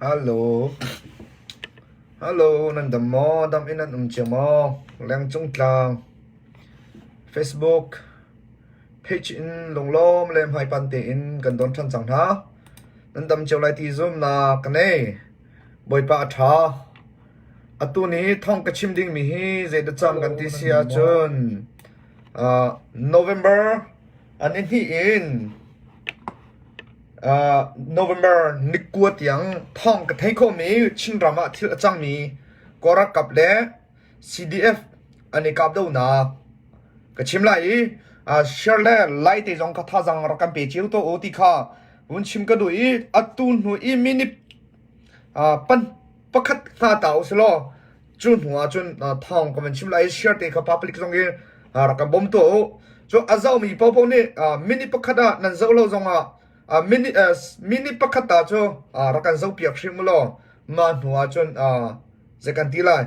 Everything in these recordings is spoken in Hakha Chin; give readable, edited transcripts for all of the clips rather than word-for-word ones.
Hallo. Hallo, nan dam maw? Dam in nan um cio maw? Lengcung tlang Facebook page in lunglawm le hmaipan tein kan don ṭhan cang hna. Nan dam cio lai ti zumnak ka nei. Bawipa a ṭha. Atu ni thawng ka chim dingmi hi zeidah cang kan ti si ahcun uh, November an i hnih in November ni kua tiang thawng ka thei khawhmi Chinram ah thil a cangmi Kawl ralkap le CDF an i kahdohnak ka chim lai i share le like te zong kha thazaang rak kan pe cio tuah u ti kha vun chim ka duh i atu hnu i minute pan pakhat hna ta u silaw cu hnu ah cun thawng ka van chim lai i share te kha public zong i rak kan bawm tuah u. Cu a zohmi paohpaoh nih minute pakhat ah nan zoh lo zong ah minute minute pakhat ta cu rak kan zohpiak hrim u law mah hnu ah cun zei kan ti lai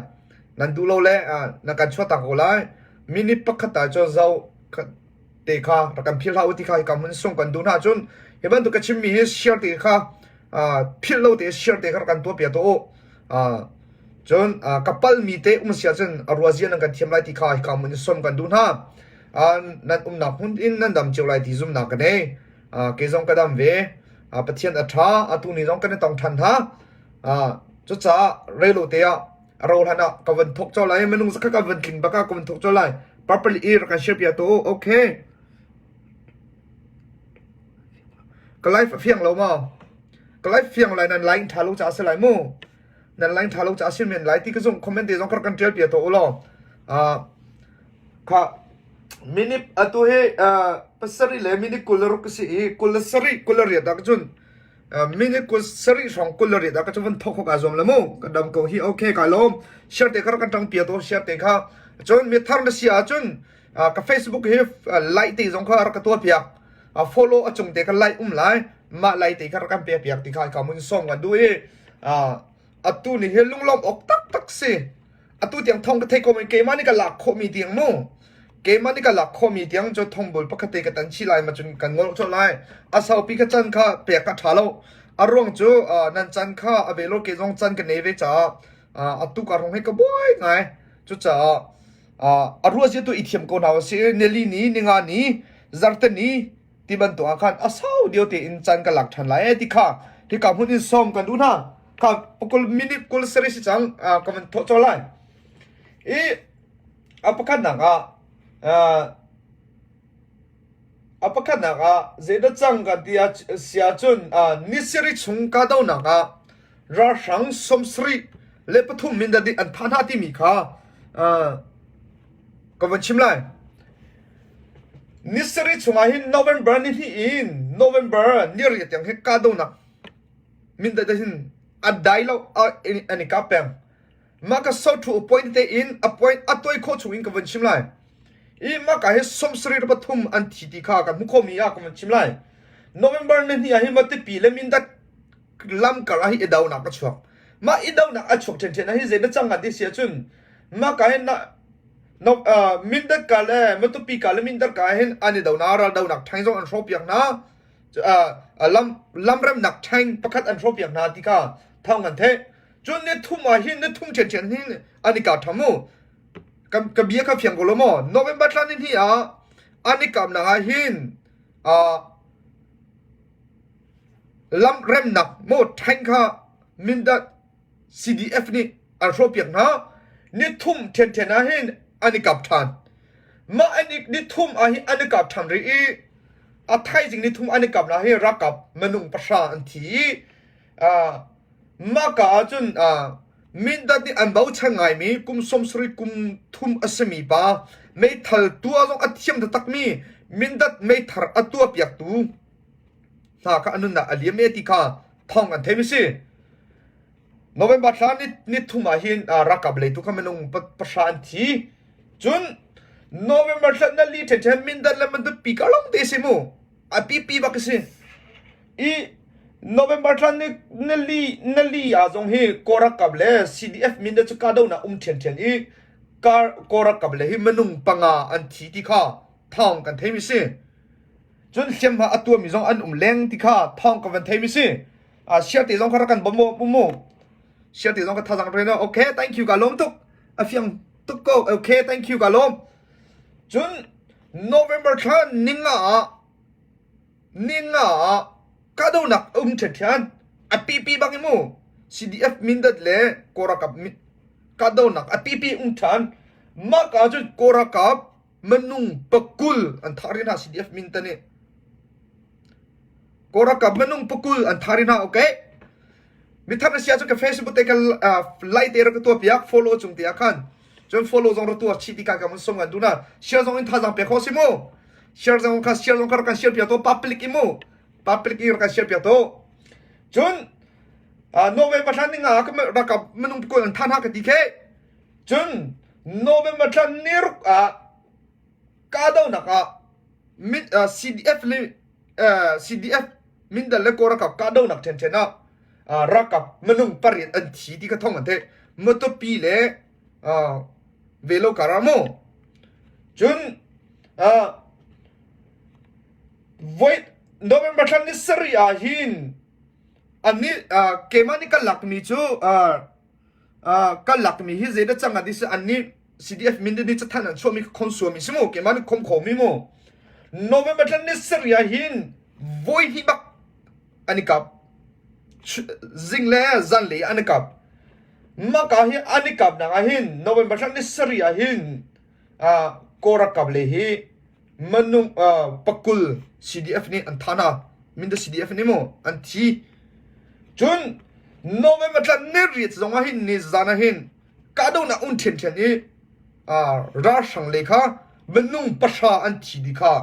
nan duh lo le nan kan chuahtak ko lai minute pakhat ta cu zoh te kha rak kan philh hlah u ti kha hika hmun sung kan duh hna cun hi bantuk ka chimmi hi share te kha philh lo te share te kha rak kan tuah piak tuah u. Cun ka palmi te um si ahcun a ruazia nan kan thiam lai ti kha hika hmun in sawm kan duh hna. Nan umnak hmun in nan dam cio lai ti zumhnak ka nei. Kei zong ka dam ve. Pathian a ṭha. Atu ni zong kan i tong ṭhan hna. Cucaah reilo te ah a ro hlan ah ka van thawk colh lai. Minung zakhat ka van tling bak ah ka van thawk colh lai. Purple i rak kan share piak tuah u. Okay. Ka life a fiang lo maw? Ka life fiang lai nan line ṭha lo caah si lai mu. Nan line ṭha lo caah si men lai ti ka zumh. Comment te zong kha rak kan ṭial piak tuah u law. Kha minute atu hi pasarih le minute 26 ka si i 27 28 ah cun minute 27 hrawng 28 ah ka cu van thawk khawk aa zuam le mu. Ka dam ko hi okay ka lawm. Share te kha rak kan ṭang piak tuah share te kha. Cun mi thar na si ahcun ka Facebook hi like te zong kha rak ka tuah piak. Follow a cung te kha like um lai. Mah like te kha rak kan pek piak ti kha ka mun song kan duh i atu ni hi lunglawm awk taktak si. Atu tiang thong ka thei ko men keimah nih ka lak khawhmi tiang mu. Keimah nih ka lak khawhmi tiang cu thongbul pakhat te ka tan chih lai ma cun kan ngol colh lai. A saupi ka can kha pek ka ṭha lo. A ruang cu nan can kha a ve lo ke zong can ka nei ve caah atu ka rong hi ka buai ngai. Cucaah a ruah zia tu i thiam ko hna usih. Nili ni, ninga ni, zarte ni ti bantuk ah khan a sau dio tein caan ka lak ṭhan lai eh ti kha hika hmun in sawm kan duh hna. Kha pakul minute 20 si cang ka van thawh colh lai. I a pakhatnak ah a pakhatnak ah zeidah cang kan ti ah si ahcun ni sarih chung kahdohnak ah ralhrang 73 mindat nih an thah hna timi kha ka van chim lai. Ni sarih chungah hin November ni hnih in November ni riat tiang hi kahdohnak mindat hin a dai lo an i kap peng. Mah ka sothu point te in a point a tuai khawh chung in ka van chim lai. I mah ka hi 73 an thi ti kha kan hmu khomi ah ka van chim lai. November ni hnih ah hin Matipi le Mindat lamkar ah hi i donak a chuak. Mah i donak a chuak ṭhiamṭhiam ah hi zei na cang ngan ti si ahcun mah ka hin na no, uh, Mindat ka le Matupi ka le Mindat ka hin an i donak ral donak ṭheng zong an hrawhpiak hna. Uh, lam lamremnak ṭheng pakhat an hrawhpiak hna ti kha thawng kan theih. Cun ni thum ah hin ni thum ṭhiamṭhiam hin an i kap ṭham mu. Ka, ka bia kha fiang ko lo maw? November thla ni hnih ah an i kapnak ah hin uh, lam remnak maw ṭheng kha Mindat CDF nih an hrawhpiak hna. Ni thum ṭhianṭhian ah hin an i kap ṭhan. Mah an i ni thum ah hin an i kap ṭhan rih i a thaizing ni thum an i kapnak hi ralkap minung pahra an thi i uh, mah ka ahcun uh, Mindat nih an bochan ngaimi kum 70 kum thum a simi pa meithal tuah zong a thiam taktakmi Mindat meithar a tuahpiaktu hna kha a nunnak a liam e ti kha thawng an theimi si. November thla ni, ni thum ah hin uh, ralkap lei tu kha minung pahra an thi. Cun November thla na li ṭhen Mindat le Mindat pi ka long te si mu. A pi pi bak si. I November thla ni nali nali ah zong hi Kawl le CDF Mindat cu kahdohnak um ṭhiamṭhiam i Kawl ralkap le hi minung panga an thi ti kha thawng kan theimi si. Cun hliamhma a tuahmi zong an um leng ti kha thawng ka van theimi si. Share te zong kha rak kan bawm mu mu. Share te zong ka thazang re no. Okay, thank you ka lawm tuk. A fiang tuk ko. Okay, thank you ka lawm. Cun November thla ninga ah ninga ah kahdohnak a um ṭhiamṭhiam. A pipi bang i mu. CDF Mindat le Kawlralkap kahdohnak a pipi um ṭhan. Mah ka cun Kawlralkap minung pakul an thah rih hna CDF Mindat nih. Kawlralkap minung pakul an thah rih hna okay. Mithar na sia cu ka Facebook te ka like te rak ka tuah piak follow cung te ah khan cun follow zong rak tuah chih ti ka ka mun som ngan du na share zong in thazang pe kho si mu share zong kha share zong kha rak kan share piak to public i mu public i rak kan share piak to cun November thla ninga ka rakap minung pakul an than ha ka ti khe cun November thla niruk ah kahdohnak ah CDF le CDF Mindal le Kawlralkap kahdohnak ṭhenṭhen ah ralkap minung pariat an thi ti kha thawng an theih. Matupi le Velo kar ah mu. Cun voi November thla ni sarih ah hin ani keimah nih ka lakmi cu kan lakmi hi zeidah cang ah ti si annih CDF min nih cathanh an chuahmi khon suami si mu keimah nih khom khomi mu November thla ni sarih ah hin voi hnih bak an i kap zing le zanlei an i kap maka hi an i kap nak ah hin November thla ni sarih ah hin Kawlralkap le hi Manung pakul CDF nih an thah hna. Minda CDF nih mu an thi. Cun November thla ni riat zong ah hin ni zan ah hin kahdohnak un ṭhianṭhian i ralhrang le kha minung pahra an thi dih kha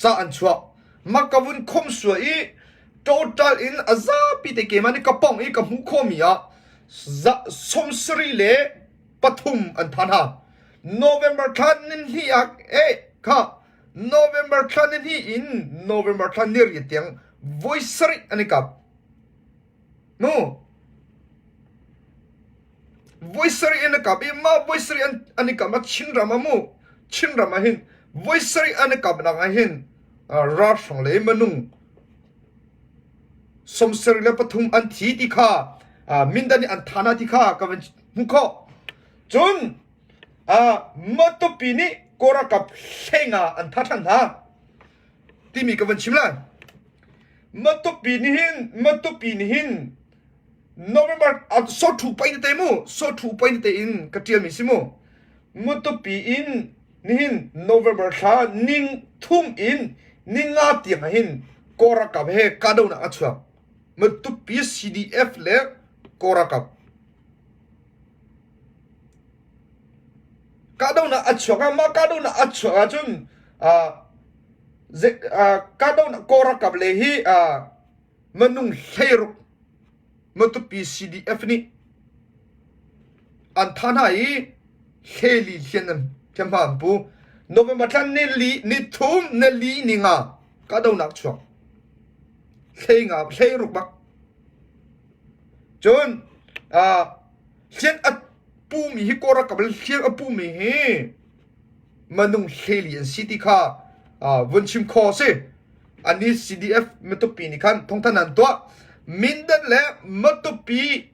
ca an chuah. Mah ka vun khom sua i total in a zapi te keimah nih ka pong i ka hmuh khawhmi ah sawmsarih le pathum an phan hna. November thla ni ah eh kha November thla ni hnih in November thla ni riat tiang voi sarih an i kap. Nu voi sarih an i kap i mah voi sarih an, an i kap ah Chinram ah mu Chinram ah hin voi sarih an i kap nak ah hin ralhrang le minung sawmsarih le pathum an thi ti kha Mindat nih an thah hna ti kha ka van hmuh khawh. Cun Matupi nih Kawlralkap hleinga an thah ṭhan hna timi ka van chim lai. Matupi nih hin Matupi nih hin November sawṭhu pei tete mu sawṭhu pei tete in ka ṭialmi si mu. Matupi in nihin November thla ning thum in ninga tiang ah hin Kawlralkap he kahdohnak a chuak. Matupi CDF le Kawlralkap. Kahdohnak a chuak ah mah kahdohnak a chuak ahcun kahdohnak Kawlralkap le hi minung hleiruk Matupi CDF nih an thah hna i hleli hliamhma an pu. November thla nili nithum nili ninga kahdohnak chuak. Hlei nga hleiruk bak. Cun hlian a pumi hi Kawlralkap le hliam a pumi hi minung hleli an si ti kha vun chim khawh a si. Ani CDF Matupi nih khan thawngthan an tuah. Mindat le Matupi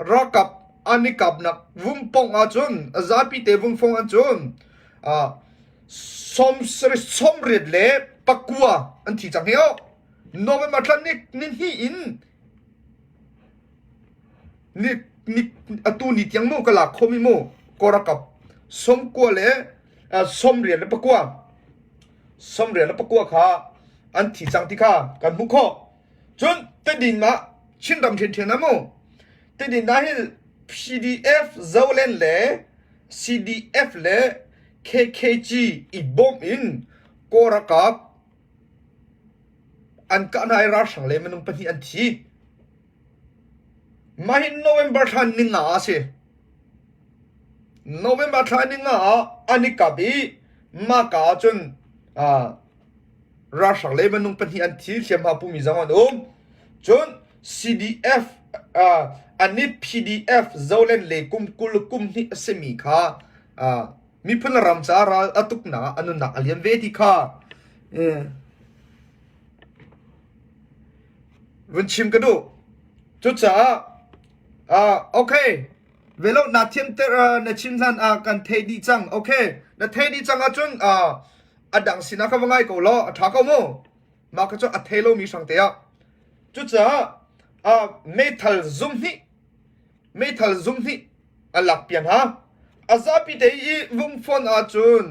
ralkap an i kapnak vungpong ahcun a zapi te vungfong ahcun sawmriat le pakua an thi cang hi oh. November thla ni ni hnih in ni ni atu ni tiang mu ka lak khomi mu Kawlralkap sawmkua le sawmriat le pakua sawmriat le pakua kha an thi cang ti kha kan hmuh khawh. Cun Tedim ah Chinram ṭhianṭhian ah mu Tedim ah hin PDF Zoland le CDF le KKG i bawmh in Kawlralkap an kah hna i ralhrang le minung pahnih an thi. Mah hi November thla ninga ah a si. November thla ninga ah an i kap i mahka ah cun ralhrang le minung pahnih an thi hliamhma pumi zong an um. Cun CDF an i PDF Zoland le kum 20 kum hnih a simi kha miphun le ram caah ral a tuknak ah a nunnak a liam ve ti kha. Vun chim ka duh. Cucaah uh, okay velo na thiam ter uh, na chim hlan ah kan thei dih cang. Okay na thei dih cang ahcun uh, a dang sinah ka va ngai ko law a ṭha ko mu. Mah kha cu a thei lomi hrang te ah. Cucaah uh, meithal zum hnih meithal zum hnih a lak pian ha. A zapi te i vung phone ahcun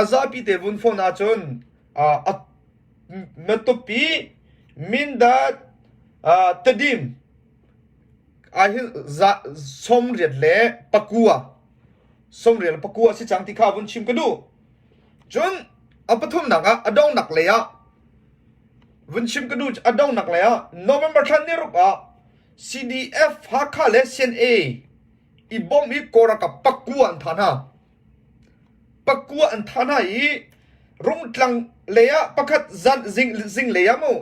a zapi te vun phone ahcun uh, a Matupi, Mindat, uh, Tedim ahhin za 98 le pakua 98 le pakua si cang ti kha vun chim ka duh. Cun a pathumnak ah a donghnak lei ah vun chim ka duh a donghnak lei ah November thla ni ruk ah CDF Hakha le CNA i bawm i Kawlralkap pakua an tha hna. Pakua an thah hna i Rungtlang lei ah pakhat zan zing zinglei ah mu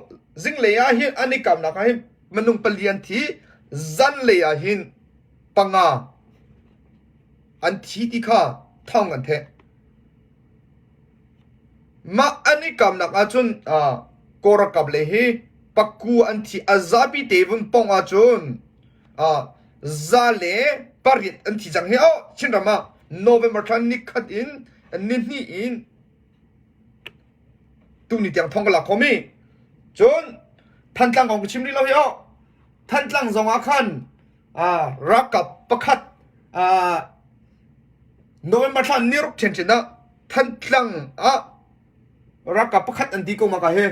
zinglei ah hin an i kamnak ah hin minung pali an thi zanlei ah hin panga an thi ti kha thawng an theh. Mah an i kamnak ahcun uh, Kawlralkap lei hi pakku an thi a zapi te vun pong ahcun 108 an thi cang hi oh Chinram ah November thla ni khat in ni hnih in tuni tiang thong ka lak khomi cun Thantlang kong ka chim rih lo hi oh Thantlang zong ah khan ralkap pakhat November thla ni ruk ṭhiamṭhiam ah Thantlang ah ralkap pakhat an ti ko ma ka hi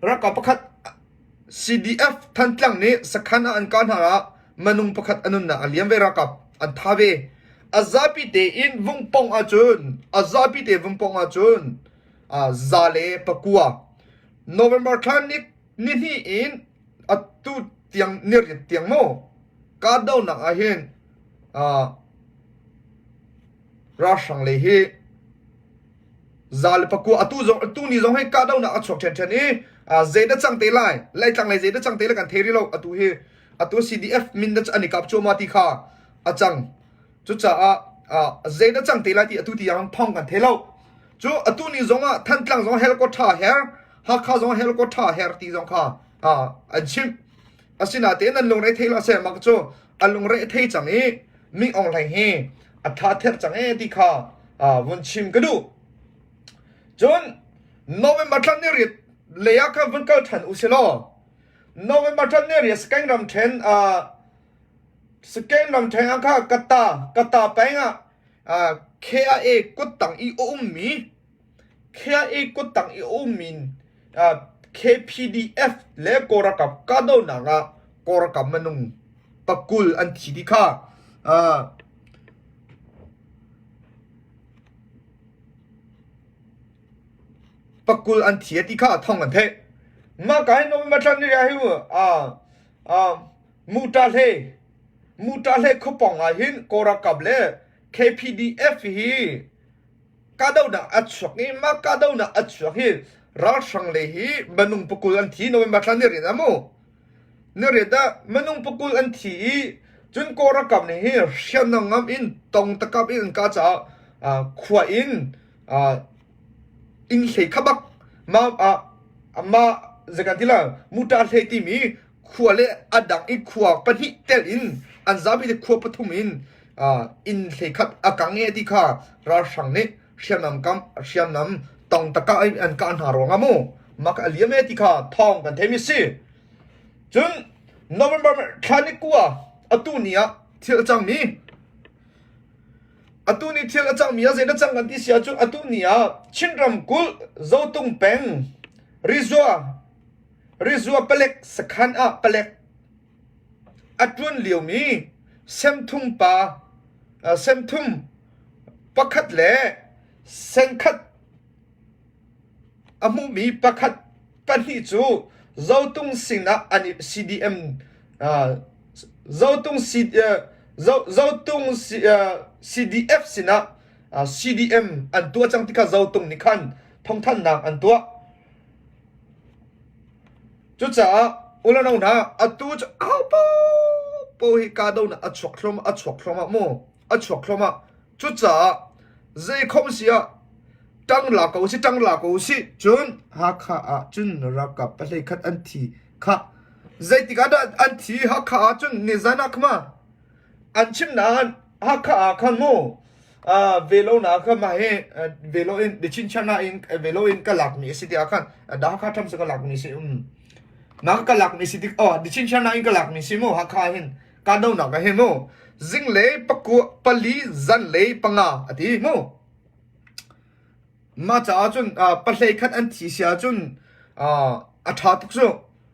Ralkap pakhat CDF Thantlang nih sakhan ah an kah hna ah minung pakhat a nunnak a liam ve ralkap an tha ve. A zapi tein vungpong ahcun a zapi te vungpong ahcun za le pakua November thla ni nihnih in atu tiang niriat tiang mu kahdohnak ahhin ralhrang lei hi za le pakua atu zong atu ni zong hi kahdohnak a chuak ṭhiamṭhiam i zei dah cang te lai Laitlang lei zei dah cang te lai kan thei rih lo atu hi atu CDF min dah an i kap cuahmah ti kha a cang cucaah zei dah cang te lai ti atu tiang thawng kan thei lo cu atu ni zong ah Thantlang zong helicopter her Hakha zong helicopter her ti zong kha an chim asinain an lungre thei lo se mak cu a lungre thei cang i Ming Aung Hlaing hi a tha ther cang e ti kha vun chim ka duh. Cun November thla ni riat lei ah khan vun kal than u si law November thla ni riat Sakaing ram then Sakaing ram then ah kha Kata Kata peng ah KIA kuttang i a ummi KIA kuttang i a ummi KPDF le Kawlralkap kahdohnak ah Kawlralkap minung pakul an thi ti kha pakul an thi ti kha thong an theih. Mah ka hin November thla ni hi Muta hle Muta hle khuapawng ah hin Kawlralkap le KPDF hi kahdohnak a chuak i mah kahdohnak a chuak hi ralhrang lei hi minung pakul an thi November thla ni riat ah mu ni riat ah minung pakul an thi i cun Kawl ralkap nih hi hriamnam ngam in tong takap in an kah caah khua in inn hlei kha bak ma ma zekan ti la muta hlei timi khua le a dang i khua pahnih tel in an zapi te khua pathum in inn hleikhat a kang e ti kha ralhrang nih hriamnam kam hriamnam tong taka in an kah hna ruangah mu mak a liam e ti kha thawng kan theimi si cun November thla ni kua atu ni ah thil a cangmi atu ni thil a cangmi ah zeidah cang kan ti si ahcun atu ni ah Chin ramkulh Zotung peng Rizua Rizua palek sakhan ah palek A ṭuan liomi semthum pa semthum pakhat le senkhat a hmumi pakhat pahnih cu Zotung sinah an i CDM Zotung Zotung CDF sinah CDM an tuah cang tikah Zotung nih khan thawngthanhnak an tuah. Cucaah ulano hna atu cu au paohpaoh hi kahdohnak a chuak thluahmah a chuak thluahmah mu a chuak thluahmah. Cucaah zeikhom si ah. Ṭang la ko usih, ṭang la ko usih. Cun Hakha ah cun ralkap pahlei khat an thi khah. Zeitik ah dah an thi Hakha ah cun nizan ah khama an chim nain Hakha ah khan mu velo na kha mah hi velo in the chinchana in velo in ka lak mi a si tiah khan da Hakha tham ka lak mi si um na ka lak mi si tik oh the chinchana in ka lak mi si mu Hakha hin ka do nak he mu zinglei pakua pali zanlei panga ati mu Mah caah cun pahlei khat an thi si ahcun a ṭha tuk cu.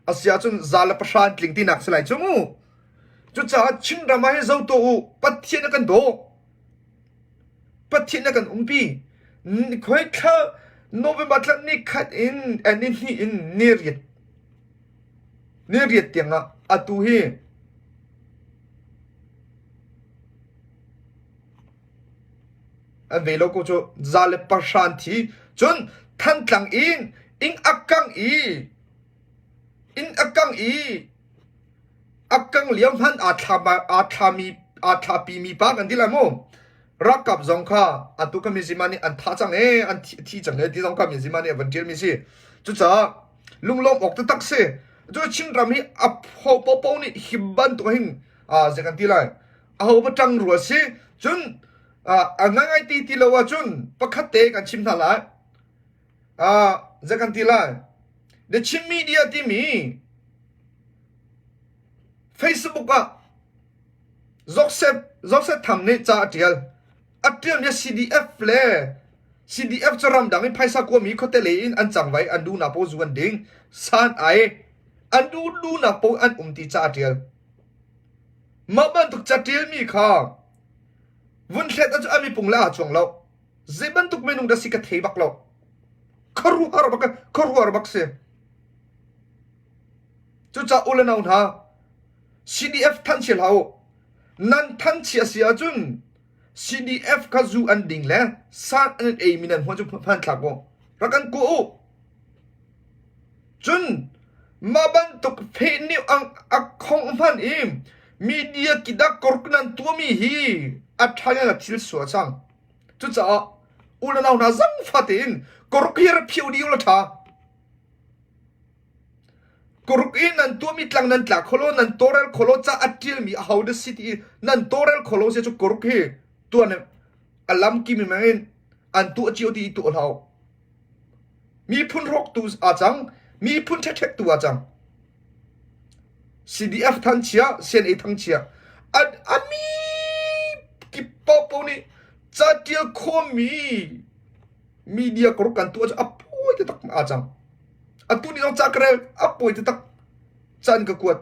A si ahcun za le pahra an tling tinak si lai cu mu. Cucaah Chinram ah hi zo tuah u. Pathian a kan daw. Pathian a kan umpi. Khoi thla November thla ni khat in ni hnih in ni riat ni riat tiangah atu hi An ve lo ko cu za le pahra an thi. Cun Thantlang in inn a kang i inn a kang i a kang lio hmanh aa thla aa thlami aa thlapimi pa kan ti lai mu. Ralkap zong kha atu ka mizima nih an thah cang ee an thi, thi cang ee ti zong kha mizima nih a van ṭialmi si. Cucaah lunglawm awk taktak si. Cu Chinram hi a pho popo nih hi bantuk hin aa zei kan ti lai. Aho va ṭang rua si. Cun a ngai ti ti lo ahcun pakhat te kan chim hna lai. Zei kan ti lai? The Chin Media timi Facebook ah Joseph Joseph Tham nih ca a ṭial. A ṭialmi CDF le CDF cu ramdang in phaisa kuami khuate lei in an cangvai an duhnak paoh zu an ding. San ai an duh duhnak paoh an um ti ca a ṭial. Mah bantuk caṭialmi kha vun thlet ahcun a mipung le aa cuang lo. Zei bantuk minung dah si ka thei bak lo. Khuaruahhar bak khuaruahhar bak si. Cucaah u le nau hna, CDF thanchia hlah u. Nan thanchia si ahcun CDF kha zu an ding le san an ei mi nan hmuh cu hmanthlak u. Rak kan kua u. Cun mah bantuk fehniu ang a khong hmanh i media kidak kork nan tuahmi hi a ṭha ngai thil sual cang. Cucaah u le nau hna zangfa tein koruk hi rak phiu dih u la ṭha. Koruk i nan tuahmi tlang nan tla kholo nan tawrel kholo ca a ṭialmi aho dah si ti i nan tawrel kholo si cu koruk hi tuan a lam kimi meng in an tuah cio ti i tuah hlah u. Miphun hrawktu aa cang, miphun ṭhekṭhektu aa cang. CDF thangchia, CNA thangchia. A, a mi kip paohpaoh nih catial khawmi media koruk kan tuah cu a pawi taktak aa cang. Atu ni zong ca ka rel a pawi taktak can ka kuat.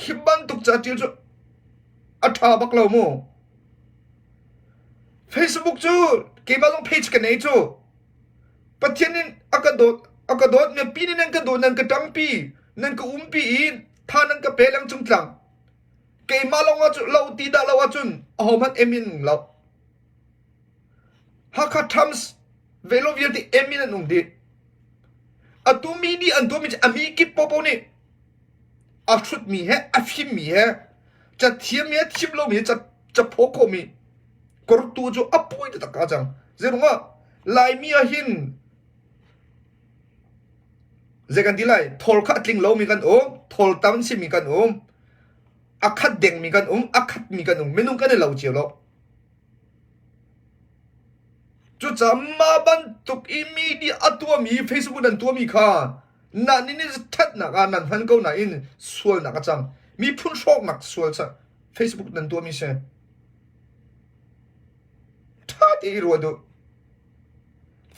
Hi bantuk catial cu a ṭha bak lo mu. Facebook cu keimah zong page ka nei cu. Pathian in a ka dawt a ka dawt mipi nih nan ka dawt nan ka ṭangpi nan ka umpi i tha nan ka pe lang cung tlang. Keimah lawng ah cu lo ti dah lo ahcun ahohmanh em in um lo. Hakha Times velo vialte em in an um dih. Atu mi nih an tuahmi cu a mi kip popo nih a hrutmi he a fimmi he cathiam he thiam lomi he caphaw khawhmi kortu cu a pui taktak a cang. Zeirungah Laimi ah hin zei kan ti lai thawl kha a tling lomi kan um, thawl tam simi kan um, a khat dengmi kan um, a khatmi kan um, minung kan i lo cio lo. Cucaah mah bantuk i media a tuahmi Facebook an tuahmi kha na nih nih ṭhatnak ah nan hman ko nain sualnak a cang. Miphun hrawknak sual ca Facebook nan tuahmi si. Ṭha te i ruat u.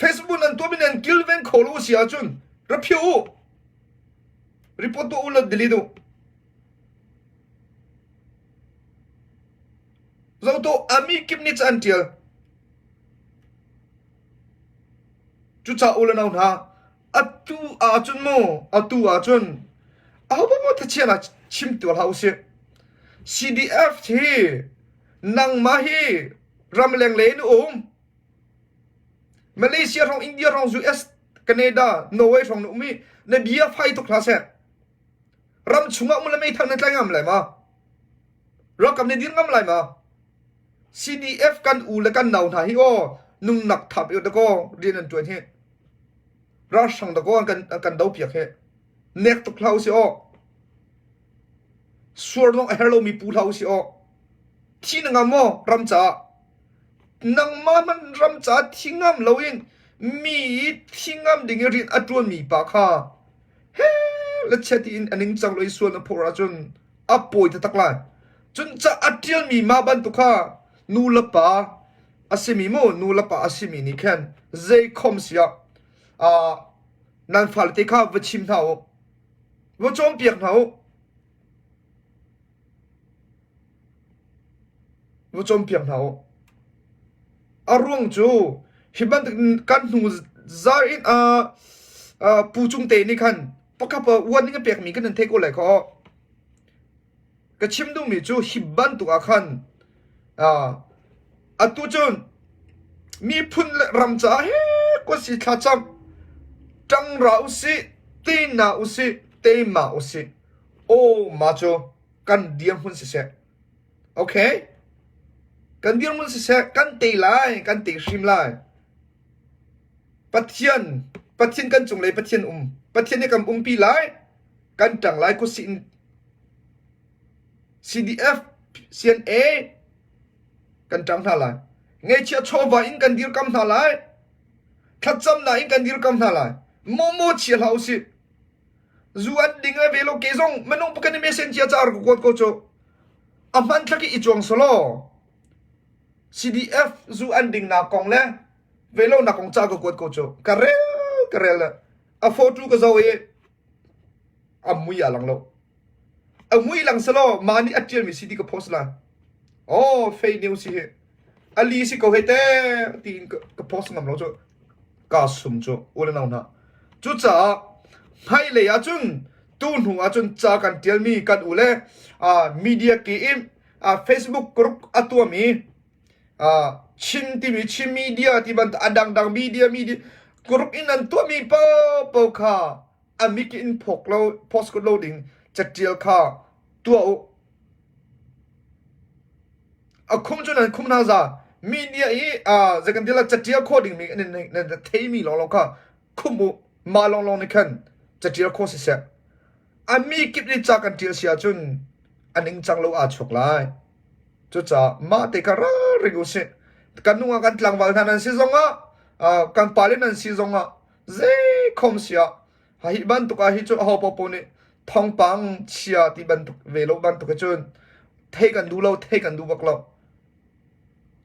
Facebook nan tuahmi nan kilven kho lo si ahcun ra phiah u. Report tuah u law delete u. Zoto ami kip nih ca an ṭial. Cucaah u le nau hna, atu ahcun mu, atu ahcun ahopaoh thachia hna chim tuah hlah usih. CDF hi nangmah hi ramleng lei in um. Malaysia hrawng, India hrawng, US, Canada, Norway hrawng na um i na bia fai tuk hlah seh. Ram chungah um le meithal na tlai ngam lai ma? Ralkap na dir ngam lai ma? CDF kan u le kan nau hna hi aw. Nunnak thap i dakaw rian an ṭuan hi. Ralhrang dakaw an kan an kan do piak hi. Nek tuk hlah usih aw. Suar zong a her lomi pu hlah usih aw. Thi na ngam maw ram caah? Nangmah hmanh ram caah thi ngam loin mi i thi ngam ding i rian a ṭuanmi pa kha he le chia tiin a ningcang lo i sual na phawr ahcun a pawi taktak lai. Cun ca a ṭialmi mah bantuk kha nu le pa a simi mu nu le pa a simi nih khan zei khom siah uh, nan fale te kha va chim hna u va cawnpiak hna u va cawnpiak hna u a ruang cu hi bantuk kan hnu zar in uh, uh, pu cung te nih khan pakhat uan ning a pekmi kan nan theih ko lai kha Ka chim duhmi cu hi bantuk ah khan atu cun miphun le ram caah he kuasi thlacam ṭangra usih, tina usih, teima usih. Aw ma cu kan dirhmun siseh. Okay? Kan dirhmun siseh, kan tei lai, kan tei hrim lai. Pathian, Pathian kan cunglei Pathian um. Pathian nih kan umpi lai, kan ṭang lai khuasih in CDF, CNA kan ṭang hna lai. Ngeichia chawva in kan dirkam hna lai. Thlacamnak in kan dirkam hna lai. Momo chia hlah usih. Zu an ding le ve lo ke zong minung pakhat nih mesen chia caar ko kuat ko cu. A hman thlak i i cuang selaw CDF zu an ding nak kong le ve lo nak kong ca ka kuat ko cu. Ka rel ka rel a photo ka zoh i a mui a lang lo. A mui lang selaw mah nih a ṭialmi si ti ka post lai. Oh, fake news si hi. Ali si ko hei te tiin ka post ngam lo cu. Ka sum cu u le nau hna. Cucaah hmailei ahcun tu hnu ahcun ca kan ṭialmi kan u le media ki in Facebook group a tuahmi Chin timi Chin media ti bantuk a dangdang media media group in an tuahmi paohpaoh kha a mik in phok lo post lo ding catial kha tuah u a khum cu nan khum hna za media i zei kan ti la catial khawh ding mi nan thei mi lawng lawng kha khum u mah lawng lawng nih khan catial khawh siseh a mi kip nih ca kan tial si ahcun a ningcang lo aa chuak lai cucaah mah te kha ralring u sih kan nungah kan tlangval hna nan si zongah kan pale nan si zongah Zei khom siah hi bantuk ah hi cu aho paohpaoh nih thawngpang chia ti bantuk ve lo bantuk hi cun thei kan duh lo thei kan duh bak lo.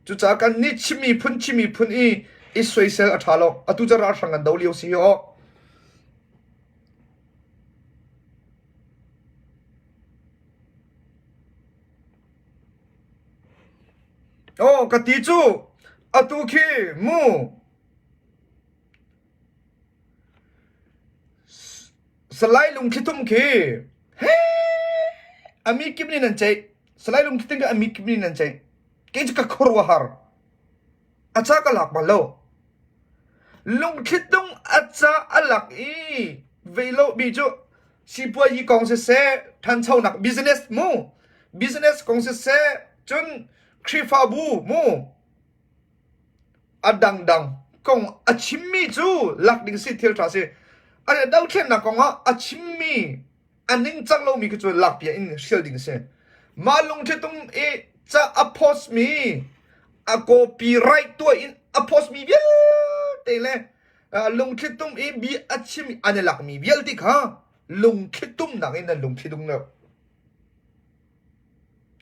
Cucaah kan nih chimmi phun chimmi phun i i soisel a ṭha lo. Atu cu ralhrang kan do lio si hi aw. Aw ka ti cu atu khi mu Salai lungthlitum khi he a mi kip nih nan ceih. Salai lungthlitum khi a mi kip nih nan ceih. Kei cu ka khuaruahhar. A ca ka lak bal lo. Lungthlitung a ca a lak i vei lo mi cu sipuazi kong siseh, ṭhanchonak business mu, business kong siseh, cun Khrihfabu mu, A dangdang kong a chimmi cu lak ding si thil ṭha si. A dothlennak kong ah a chimmi a ningcang lomi khi cu lakpiak in hrial ding si. Mah lungthitum i ca a post mi a copyright tuah in a post mi vialte le lungthlitum i bia a chim an i lakmi vialte kha lungthlitumnak in nan lungthli dung lo.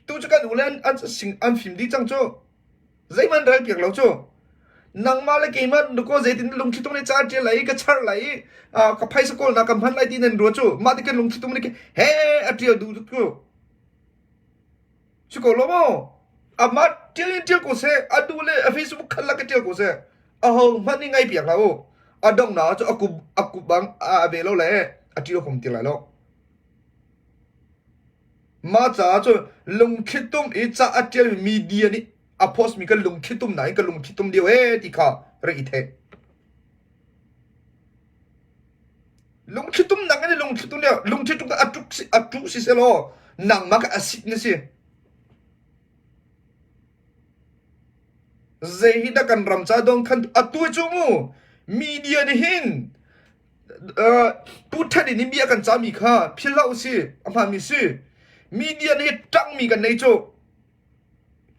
Tu cu kan u le an, an, an fim dih cang cu. Zeihmanh rel piak lo cu. Nangmah le keimah ko zeitin lungthli tung nih ca ṭial lai i ka char lai i ka phaisa kawlnak ka hman lai ti nan ruah cu. Mah ti kan lungthli tung nih he a ṭial duh cu. Si ko lo maw? Amah ṭial in ṭial ko seh. A duh le a Facebook khan lak ka ṭial ko seh. Aho hmanh nih ngai piak hlah u. A donghnak cu a kup a kup bang a ve lo le a ṭial hom ti lai lo. Mah caah cun lungthlitum i ca a ṭialmi media nih a postmi ka lungthlitum nain ka lungthlitum lio ee ti kha rak i theih. Lungthlitum nak in lungthlitum lio lungthlitum a tuk si a tu si selaw nangmah ka a sit na si. Zei hi dah kan ram ca dong khan atu cu mu media nih hin Pu Than in bia kan cami kha phil hlah usih a hmaanmi si. Media nih ṭangmi kan nei cu.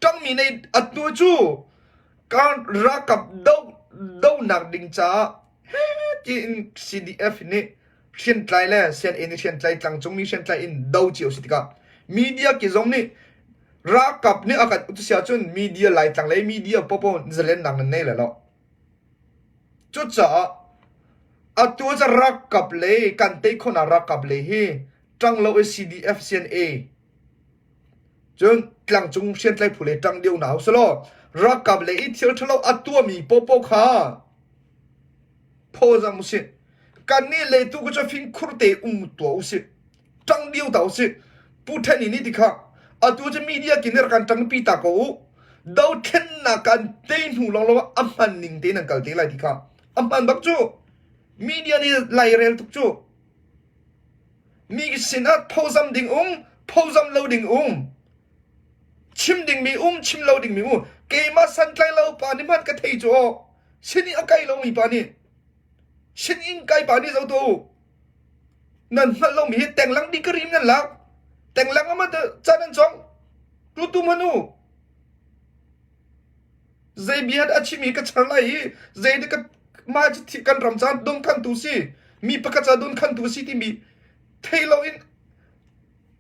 Ṭangmi nei atu cu kan ralkap do donak ding caah tiin CDF nih hriamtlai le CNA nih hriamtlai tlangcungmi hriamtlai in do cio si tikah media ki zong nih ralkap nih a kan ut si ahcun media Laitlang le media popo zalennak nan nei le lo. Cucaah atu cu ralkap le kan tei khawhnak ralkap le hi ṭang lo i CDF CNA cun tlangcung hriamtlai phu le ṭang deuh hna usih ralkap le i thil ṭhalo a tuahmi popo kha phawzam usih. Kannih le tu cu fingkhur te um tuah usih. Ṭang dio ta usih. Pu Ṭhen i nih ti kha atu cu media kin rak kan ṭangpi ta ko u. Dothlennak kan tei hnu lawnglawng ah a hman ning tein an kal te lai ti kha. A hman bak cu. Media nih lairel tuk cu. Mi sinah phozam ding um, phozam lo ding um. Chim dingmi um, chim lo dingmi um. Keimah santlai lo pa nih hmanh ka thei cu aw. Sin i a kai lomi pa nih. Sin in kai pa nih zo tu. Nan hngalh lomi hi tenglang di ka rim nan lak. Tenglang ama ca nan cong. Tu tu manu. Zei bia dah a chim i ka char lai i zei dah ka mah cu kan ram ca donkhantu si mi pakhat ca donkhantu si timi thei loin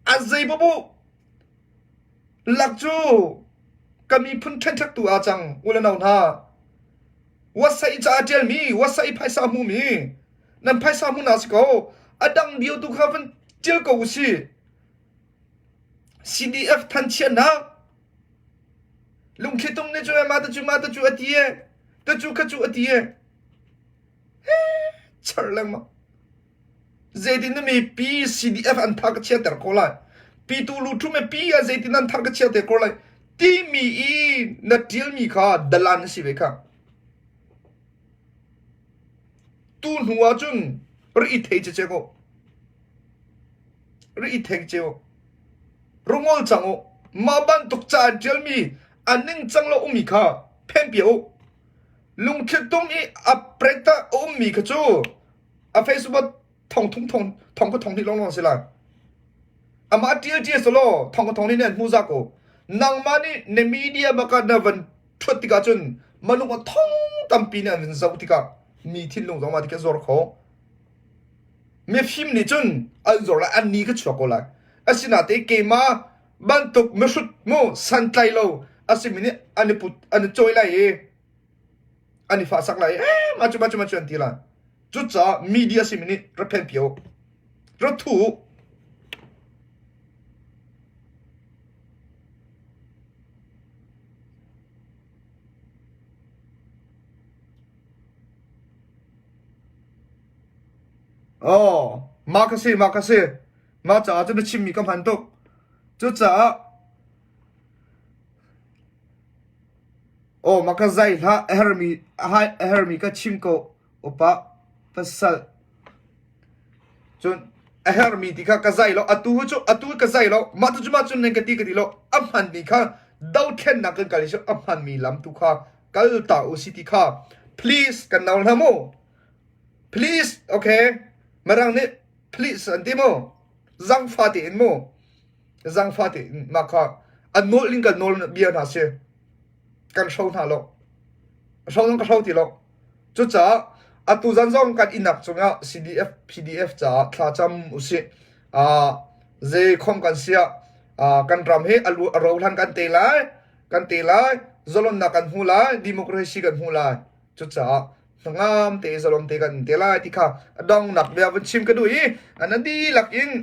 a zei bobo lak cu ka miphun ṭhenṭhektu aa cang u le nau hna wasai ca a ṭialmi wasai phaisa hmumi nan phaisa hmu na si ko a dang bio tu kha van ṭial ko u si CDF thanchiatnak Lungthlitum nih cu mah ta cu mah ta cu a ti e ta cu kha cu a ti e char lengmang zeitin na mi pi CDF an thar ka chiater ko lai pi tu lu thu me pi a zeitin an thar ka chiater ko lai timi i na tial mi kha dalan si ve kha tu hnu ah cun ri i thei che che ko ri i thei che Rungol cang u. Mah bantuk ca an ṭialmi a ningcang lo ummi kha phenpiak u. Lungthlitum i a pret ah a ummi kha cu a Facebook thong thum thong thong ka thong hnih lawnglawng si lai. Amah ṭial ṭial selaw thong ka thong nih an hmu za ko. Nangmah nih na media baka na van ṭhuat tikah cun manung a thong tampi nih an van zoh tikah mi thinlung zong mah tikah zor kho. Mifim nih cun an zor lai, an ni ka chuak ko lai. Asinain keimah bantuk mihrut mu santlai lo a simi nih an i put an i cawi lai i an i fahsak lai i eh mah cu mah cu mah cu an ti lai. Cucaah media simi nih ra phenpi u. Ra thu u. Oh, mah ka si, mah ka si. Mah caah cu na chimmi ka hman tuk. Cucaah oh, mah ka zai hlah a hermi a hermi ka chim ko. Upa pasal. Cun a hermi ti kha ka zai lo. Atu cu atu ka zai lo. Mah tu cu mah cun nan ka ti ka ti lo. A hmanmi kha dothlennak kan kal i a hmanmi lam tu kha kal ta u si ti kha please kan nawl hna mu. Please, okay. Mirang nih please an ti mu. Zangfa tein mu. Zangfa tein mah kha an nawl in kan nawl bia hna si. Kan hro hna lo. Hro zong ka hro ti lo. Cucaah atu zan zong kan innak cungah CDF PDF caah thlacam usih. Uh, zei khom kan siah uh, kan ram hi a lu a ro hlan kan te lai kan te lai zalonnak kan hmu lai democracy kan hmu lai cucaah hnangam te zalom te kan te lai ti kha dongnak bia vun chim ka duh i an dihlak in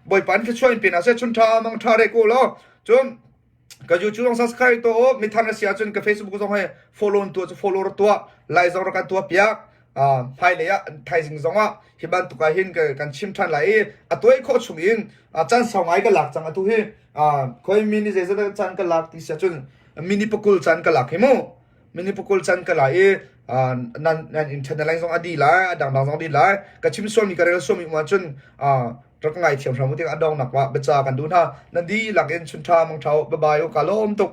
bawipa an thluachuah in pe hna seh chun tha mang tha re ko law cun ka YouTube zong subscribe to o mithar na si ahcun ka Facebook zong he follow tua cu follow ra tua lai zong ra kan tua piak hmailei ah thaizing zong ah hi bantuk ah hin kan chim than lai i a tuai khawh chung in caan sau ngai ka lak cang atu hi khoi mini zeizat caan ka lak ti si ahcun mini pakul caan ka lak hi mu mini pakul can ka lai i nan nan internet line zong a di lai a dangdang zong a di lai ka chim sualmi ka rel sualmi um ahcun rak ngai thiam hram u tiang a dongnak ah biaca kan duh hna nan dihlak in chun tha mang thau bye bye u ka lawm tuk.